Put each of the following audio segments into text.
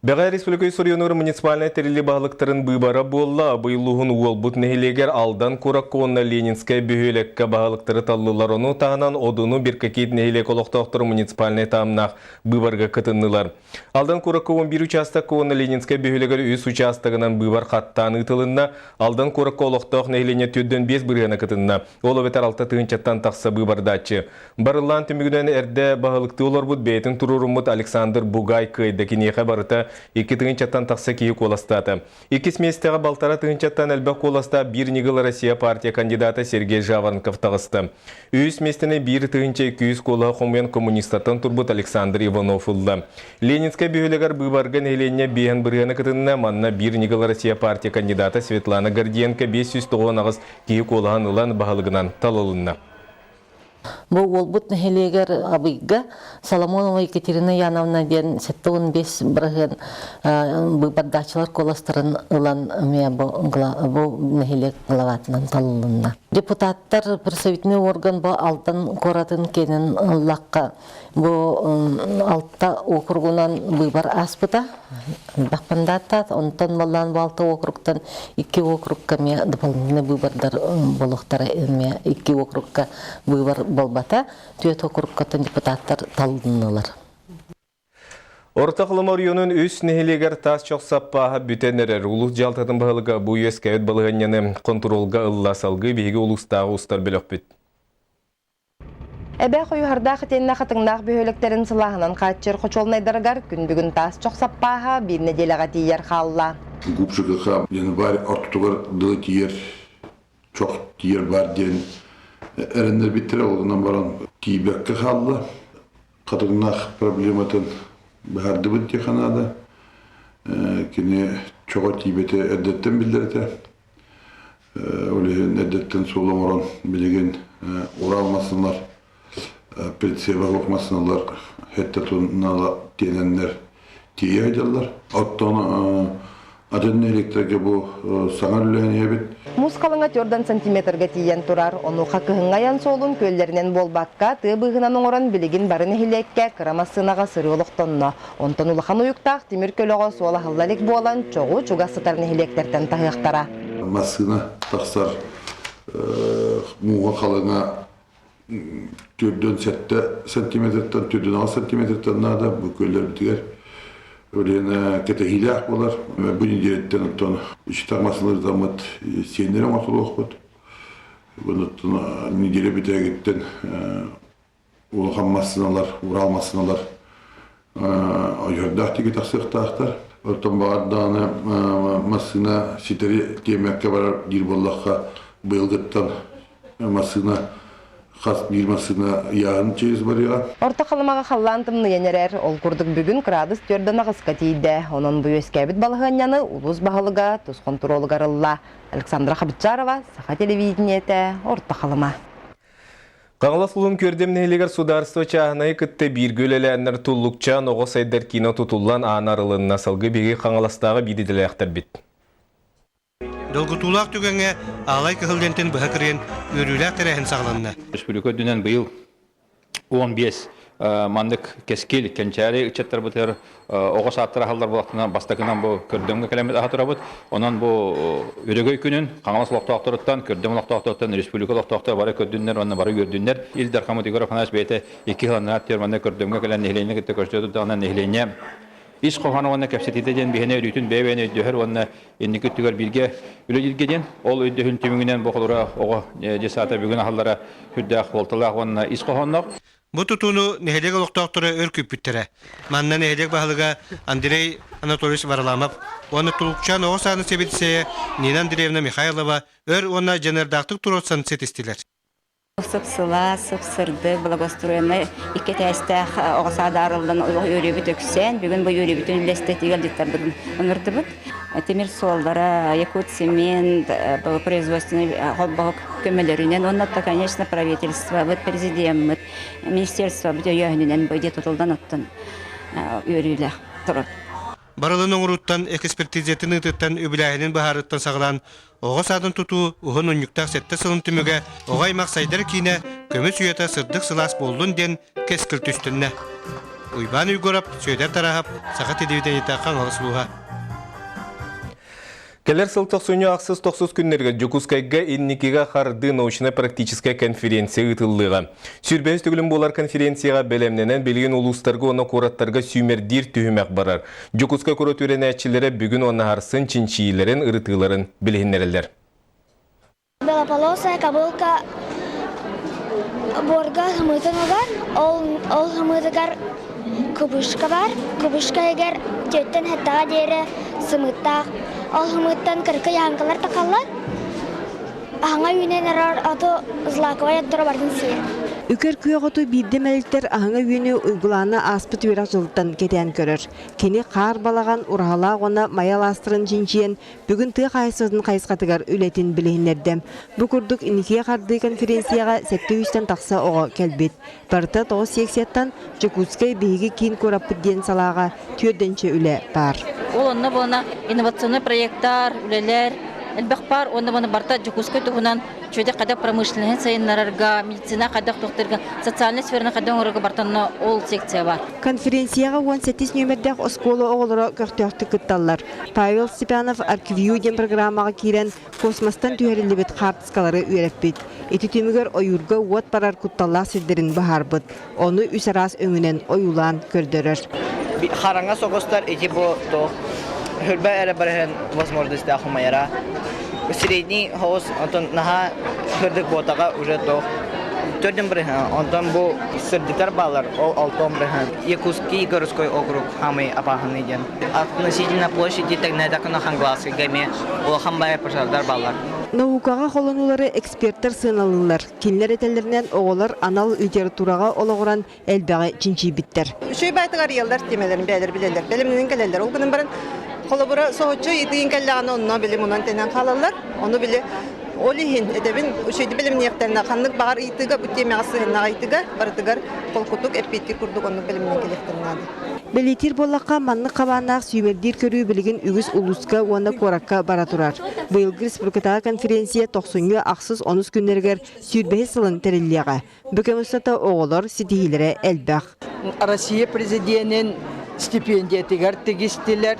Бэҕэ Республика Сурьонур муниципальнай тэриллии баһылыктарын быыбара буолла. Абый улууһун Уолбут нэһилиэгэр Алдан куоракка уонна Ленинскэй бөһүөлэккэ баһылыктары таллылар. Ону таһынан Одуну Беркакит нэһилиэк олохтоохторо муниципальнай таамнаах быыбарга кытыннылар. Алдан куоракка 11 учаастакка уонна Ленинскэй бөһүөлэгэр үс учаастагынан быыбар хаттаан ыытылынна. Алдан куоракка олохтоох нэһилиэнньэ 45 бырыһыана кытынна. Ол эбэтэр 6 тыһыынчаттан тахса быыбардааччы. Барыллаан түмүгүнэн эрдэ баһылыктыы олорбут бэйэтин туруоруммут Александр Бугай кыайда. Киниэхэ барыта 2 тыһыынчаттан тахса киһи куоластаата. Иккис миэстэҕэ 1,5 тыһыынчаттан элбэх куоластаах Биир ньыгыл Россия партия кандидата Сергей Жаворонков таҕыста. Үһүс миэстэни 1200 куолаһы хомуйан коммунистартан турбут Александр Иванов ылла. Ленинскэй бөһүөлэгэр быыбарга нэһилиэнньэ биэһэн бырыһыана кытынна. Манна Биир ньыгыл Россия партия кандидата Светлана Гордиенко 598 киһи куолаһын ылан баһылыгынан талылынна. Бу уолбут нэһилиэгэр Абыйга Соломонова Екатерина Яновна диэн 75 бырыһыан быыбардааччылар куоластарын ылан эмиэ бу, бу нэһилиэк главатынан талылынна. Депутаттар представительный орган бу Алтан куоратын киэнин ыллахха бу алта округунан быыбар ааспыта. Элбэх мандаттаат, онтон баллаан бу алта округтан икки округка эмиэ дополнительный выбордар буолуохтара эмиэ икки округка выбор буолбата, түөрт округкаттан депутаттар талыннылар. Орто Халыма оройуонун үс нэһилиэгэр таас чох саппааһа бүтэн эрэр. Улуус дьаһалтатын баһылыга бу үөскээбит балаһыанньаны хонтуруолга ылла. Салгыы биһиги улуустааҕы устар бөлөхпүт. Эбээ Хойуһардаах итиэннэ Хатыҥнаах бөһүөлэктэрин сылааһынан хааччыйар хочуолунайдарыгар күн бүгүн таас чох саппааһа биир нэдиэлэҕэ тиийэр хаалла. Губ ЖКХ январь ортотугар дылы тиийэр чох тиийэр бар диэн эрэннэрбиттэрэ ол гынан баран тиийбэккэ хаалла. Хатыҥнаах проблематын быһаардыбыт диэххэ наада. Кини чоҕо тиийбэтэ эрдэттэн биллэр этэ. Ол иһин эрдэттэн суол оҥорон билигин Урал массыыналар, прицеба массыыналар хэттэ тоннала тиэнэннэр тиийэ сылдьаллар. Оттон атын нэһилиэктэргэ бу саҥа үлэлээн иһэбит. Муус халыҥа төрдөн сантиметрга тиийэн турар. Онуоха кыһыҥҥы айан суолун күөллэринэн буолбакка, тыа быыһынан оҥорон билигин бары нэһилиэккэ кыра массыынаҕа сырыы олохтонно. Онтон улахан уйуктаах тимир көлөҕө суол аһылла илик буолан, чоҕу чугас сытар нэһилиэктэртэн таһыахтара. Массыына тахсар мууһа халыҥа 47 сантиметртан 46 сантиметртан наада бу күөллэрбитигэр Өлүөнэ кэтэһиилээх буолар. Бу нэдиэлэттэн оттон үчүтэх массыыналардаммыт сиэннэри оҥортолуохпут. Бұнуттан неделя бүтээгиттэн улахан массыыналар, Урал массыыналар ойордоох тиги тахсыахтаахтар. Оттон баҕар даҕаны массыына ситэри тиэмэккэ барар диир буоллахха, быйылгыттан массыына хас биир массыына ыйааһын через барыаҕа. Орто Халымаҕа халлаан тымныйан эрэр. Ол курдук бүгүн кыраадыс төрдөн аҕыска тиийдэ. Онон бу үөскээбит балаһыанньаны улуус баһылыга тус хонтуруолугар ылла. Александра Хабытчарова, Саха телевидениетэ, Орто Халыма. Хаҥалас улуун Күөрдэм нэһилиэгэр судаарыстыба чааһынайы кытта бииргэ үлэлээннэр Туллукчаан оҕо сайдар киинэ тутуллан аана арылынна. Салгыы биһиги Хаҥаластааҕы биир идэлээхтэрбит. Долгутуулаах түгэҥҥэ Аалай Кыһыл лентин быһа кырыйан үөрүүлээх тэрээһин саҕаланна. Республика үрдүнэн быйыл 15 маннык кэскил кэнчээри ыччаттарбытыгар оҕо сааттара аһыллар буолахтына бастакынан бу көрдөмгө кэлэммит аһа турабыт. Онон бу Өрөгөй күнүн Хаҥалас олохтоохторуттан, Көрдөм олохтоохторуттан республика олохтоохторо бары көрдүннэр уонна бары үөрдүннэр. Ил Дархаммыт Егор Афанасьевич бэйэтэ икки сыл аннараа манна Көрдөмгө кэлэн нэһилиэнньэ кытта көрсө турдаҕына нэһилиэнньэ ис хоһооно уонна кэпсэтиитэ диэн биһиэнэ өрүүтүн бэйэ-бэйэни өйдөһөр уонна инники өттүгэр бииргэ үлэлииргэ диэн ол өйдөһүн түмүгүнэн бу холура оҕо десата бүгүн аһаллара сүрдээх суолталаах уонна ис хоһоонноох. Бу тутууну нэһилиэк олохтоохторо өр күүппүттэрэ. Манна нэһилиэк баһылыга Андрей Анатольевич Варламов уонна Тулукчаан оҕо саадын сэбиэдиссэйэ Нина Андреевна Михайлова өр уонна дьаныардаахтык туруорсан ситистилэр. Сып-сылаас, сып-сырдык, благоустроеннай икки этээстээх оҕо саада арыллан үөрүүбүт үксээн, бүгүн бу үөрүүбүтүн үллэстэтигэр дьыттарбытын ыҥырдыбыт. Тимир суоллара, Якутцемент, производственный холбоһук көмөлөрүнэн уонна, конечно, правительствобыт, президеммит, министерствобыт өйөөһүнүнэн бу дьиэ тутуллан оттон үөрүүлээх турар. Барылын оҥорууттан, экспертизатын ыытыттан, үбүлээһинин быһаарыттан саҕалаан оҕо саадын тутуу уһун унньуктаах сэттэ сылын түмүгэ оҕо аймах сайдар киинэ көмүс үйэтэ сырдык сылаас буоллун диэн кэскил түстүннэ. Уйбаан Уйгурап, Сүөдэр Тараһап, Саха телевидениета Хаҥалас улууһа. Кэлэр сыл тохсунньу ахсыс тохсус күннэригэр Дьокуускайга инникигэ хардыы научнай-практическай конференция ыытыллыаҕа. Сүүрбэһис төгүлүн буолар конференцияҕа бэлэмнэнэн билигин улуустарга уонна куораттарга сүүмэрдиир түһүмэх барар. Дьокуускай куорат үөрэнээччилэрэ бүгүн уонна сарсын чинчийиилэрин, ырытыыларын билиһиннэрэллэр. Белополосая кобылка буорга ымыытын угар, ол ымыытыгар кубышка бар, кубышка иһигэр түөттэн сэттэҕэ диэри сымыыттаах. Ол ымыыттан кыракый аһаҥкалар тахаллар, аһаҥа үүнэн эрэр оту злаковай отторо бардын сиир. Үкэр күөх оту биирдэ мэлитэр аһыҥа үөнү Уйгулаана ааспыт үөрэх дьылыттан кэтээн көрөр. Кини хаар балаҕан, ураһалаах уонна мае алаастарын чинчийэн Бүгүн тыа хаһаайыстыбатын хайысхатыгар үлэтин билиһиннэрдэ. Бу курдук Инникигэ хардыы конференцияҕа сэттэ сүүстэн тахса оҕо кэлбит. Барыта тоҕус секцияттан Дьокуускай биһиги киин куораппыт диэн салааҕа түөрдэнчэ үлэ баар. Ол онно буолна инновационнай проекттар, үлэлэр элбэх баар. Уонна буолна барыта Дьокуускай туһунан чүөдэ хайдах промышленноһын сайыннарарга, медицина хайдах тохтуурга, социальнай сфераны хайдах оҥорорго барыта онно ол секция баар. Конференцияҕа 18 нүөмэрдээх оскуола оҕолоро көхтөөхтүк кытталлар. Павел Степанов Арквью диэн программаҕа киирэн космостан түһэриллибит хаартыскалары үөрэппит. Ити түмүгэр ойуурга уот барар кутталлаах сирдэрин быһаарбыт. Ону үс араас өҥүнэн ойуулаан көрдөрөр. Хараҥа соҕустар ити бу то хөрбө эрэ барыһын возможностьтаах умайара. Средний соҕус онтон наһаа сырдык буотаҕа уже то төрдүн барыһын онтон бу сырдытар баалар ол алтон барыһын Якутский городской округ самый опасный диэн. Относительно площади тэҥнээтэххинэ Хангласкайга эмиэ улахан баайа пожардар бааллар. Наукаҕа холонуулары эксперттэр сыаналыыллар. Кинилэр этэллэринэн, оҕолор анал литератураҕа олоҕуран элбэҕи чинчийбиттэр. Үчүгэй баайтыгар арыйаллар тиэмэлэрин бэйэлэр билэллэр, бэлэмнэнэн кэлэллэр. Ол гынан баран, холобура, соһуччу ыйытыын кэллэҕинэ, онно били мунан тэнэн хаалаллар. Ону били ол иһин этэбин, үчүгэйдик бэлэмниэхтэринэ, ханнык баҕар ыйытыыга, бу тиэмэҕэ сыһыаннаах ыйытыыга барытыгар холкутук, эппиэттиир курдук оннук бэлэмнэнэн кэлиэхтэрин наада. Бэлиэтиир буоллахха, маннык хабааннаах сүүмэрдиир көрүү билигин үгүс улууска уонна куоракка бара турар. Быйылгы республикатааҕы конференция тохсунньу ахсыс-онус күннэригэр сүүрбэһис сылын тэриллиэҕэ. Бу кэм устата оҕолор ситиһиилэрэ элбэх. Россия президенин стипендиятыгар тигистилэр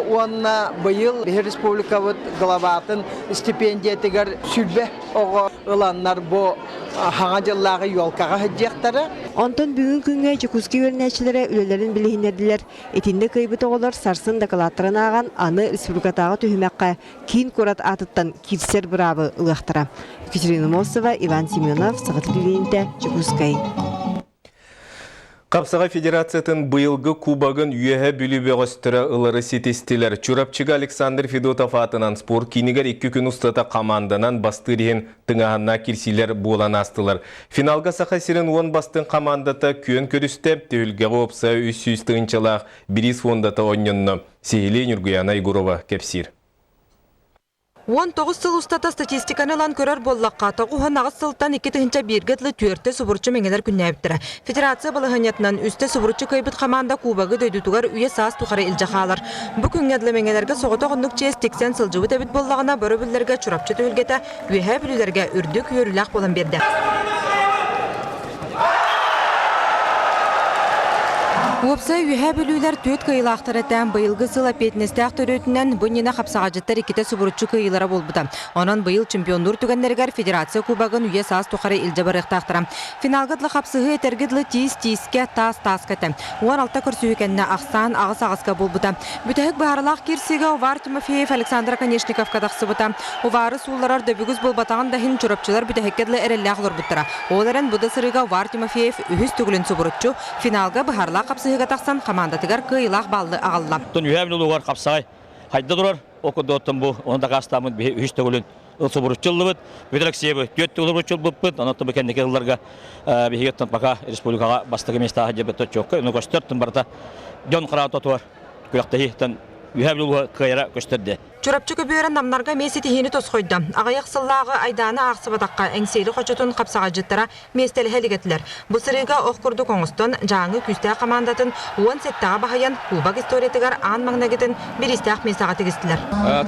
уонна быйыл биһи республикабыт главатын стипендиятыгар сүрбэ оҕо ыланнар бу хаҥа дьыллааҕы елкаҕа сылдьыахтара. Онтон бүгүн күҥҥэ Дьокуускай үөрэнээччилэрэ үлэлэрин билиһиннэрдилэр. Итиннэ кыайбыт оҕолор сарсын дакылааттарын ааҕан, аны республикатааҕы түһүмэххэ киин куорат аатыттан киирсэр быраабы ылыахтара. Екатерина Мосова, Иван Семенов, Саха телевидениетэ, Дьокуускай. Хапсаҕай Федерациятын быйылгы кубогын Үөһэ Бүлүү бөҕөстөрө ылары ситистилэр. Чурапчыга Александр Федотов аатынан спорт киинигэр икки күн устата хамаанданан бастыыр иһин тыҥааһыннаах кирсиилэр буолан аастылар. Финалга Саха сирин уон бастыҥ хамаандата күөн көрүстэ, түһүлгэҕэ уопсайа 300 тыһыынчалаах бириис фондата онньонно. Сиһилии Ньургуяна Егорова кэпсиир. 19 сыл устата статистиканы ылан көрөр буоллахха, 98 сылтан 2001-гэ дылы түөртэ субуруччу мэҥэлэр күннээбиттэрэ. Федерация балаһыанньатынан үстэ субуруччу кыайбыт хамаанда кубогы дойдутугар үйэ-саас тухары илдьэ хаалар. Бу күҥҥэ дылы мэҥэлэргэ соҕотох оннук чиэс тиксэн сылдьыбыт эбит буоллаҕына, бөрөбүллэргэ Чурапчы түһүлгэтэ Үөһээ Бүлүүлэргэ үрдүк үөрүүлээх буолан биэрдэ. Уопсай Үөһээ Бүлүүлэр түөрт кыайыылаахтар этээн быйылгы сыл эппиэтинэстээх төрүөтүнэн бу иннинэ хапсаҕадьыттар иккитэ субуруччу кыайыылара буолбута. Онон быйыл чемпионнуур түгэннэригэр федерация кубогын үйэ-саас тухары илдьэ барыахтаахтара. Финалга дылы хапсыһыы этэргэ дылы тиис-тиискэ, таас-тааска этэ. 16 көрсүһүү кэннэ ахсаан аҕыс аҕыска буолбута. Бүтэһик быһаарылаах киирсиигэ Увар Тимофеев Александр Оконешниковка тахсыбыта. Увары суулларар дөбүгүс буолбатаҕын да иһин чурапчылар бүтэһиккэ дылы эрэллээх олорбуттара. Ол эрэн бу да сырыыга Увар Тимофеев үһүс төгүлүн субуруччу финалга быһаарылаах хапсыһыыга тахсан хамаандатыгар кыайыылаах бааллы аҕалла. Оттон Үһээ Бүлүү хапсаҕай хайда турар. Ол курдук бу ону дакаастааммыт биһи үһүс төгүлүн субуруччу ыллыбыт. Петр Алексеевы түөрт төгүл субуруччу ылбыппыт. Онон бу кэнники ылларга биһиги оттон пока республикаҕа бастакы местаҕа дьэбэт отчуокка ону көстөр тын барыта дьон хараҕа тотуар күрэхтэһииттэн Үһээ Бүлүү кыайара көстөрдө. Чурапчы көбүөрэ намнарга эмиэ ситиһиини тосхойдо. Аҕыйах сыллааҕы айдааны аахсыбатахха, Эҥсиэли хочотун хапсаҕайдьыттара миэстэлэһэ илик этилэр. Бу сырыыга ох курдук оҥостон, Дьааҥы күүстээх хамаандатын 17-ҕэ баһыйан, Кубок историятыгар аан маҥнайгытын бириистээх миэстэҕэ тигистилэр.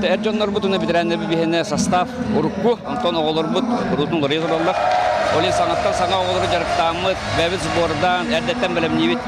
Эр дьоннорбут уонна бэтэрээннэрбит биһиэнэ состав урукку, онтон оҕолорбут куруутун уларыйа тураллар. Ол иһин саҥаттан саҥа оҕолору дьарыктааммыт, бэйэбит сбордаан, эрдэттэн бэлэмниибит.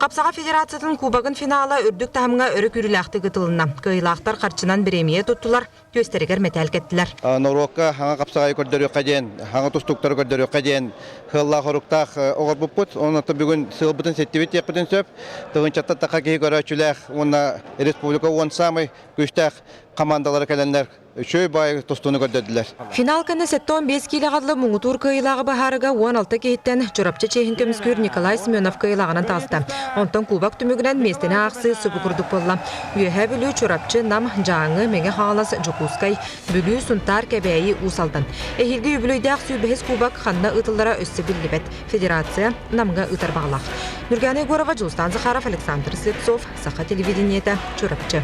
Хапсаҕа федерациятын кубогын финала үрдүк таһымҥа өрө күүрүүлээхтик ыытылынна. Кыайыылаахтар харчынан бириэмийэ туттулар, түөстэригэр мэтээл кэттилэр. Норуокка хаҥа хапсаҕайы көрдөрүөххэ диэн, хаҥа тустууктары көрдөрүөххэ диэн сыаллаах-соруктаах оҥорбуппут. Онон бүгүн сыалбытын ситтибит диэхпитин сөп. Тыһыынчаттан тахха киһи көрөөччүлээх уонна республика уон саамай күүстээх командалара кэлэннэр үчүгэй баайы тустууну көрдөрдүлэр. Финал кэннэ 75 киилэҕэ дылы муҥутуур кыайыылааҕы быһаарыга 16 киһиттэн Чурапчы чиэһин көмүскүүр Николай Семенов кыайыылааҕынан таҕыста. Онтон кубок түмүгүнэн миэстэни аахсыы субу курдук буолла. Үөһээ Бүлүү, Чурапчы, Нам, Дьааҥы, Мэҥэ Хаҥалас, Дьокуускай, Бүлүү, Сунтаар, Кэбээйи, Уус Алдан. Эһиилги үбүлүөйдээх сүүрбэһис кубок ханна ыытыллара өссө биллибэт. Федерация Намҥа ыытар баҕалаах. Нюргана Егорова, Дьулустаан Захаров, Александр Слепцов, Саха телевидениетэ, Чурапчы.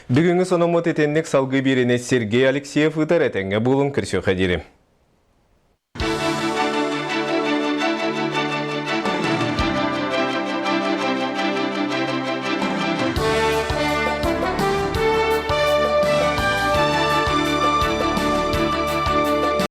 Бүгүҥҥү сонуммут итинник салгыы биэриини Сергей Алексеев ыытар этэҥҥэ буолун көрсүөххэ диэри.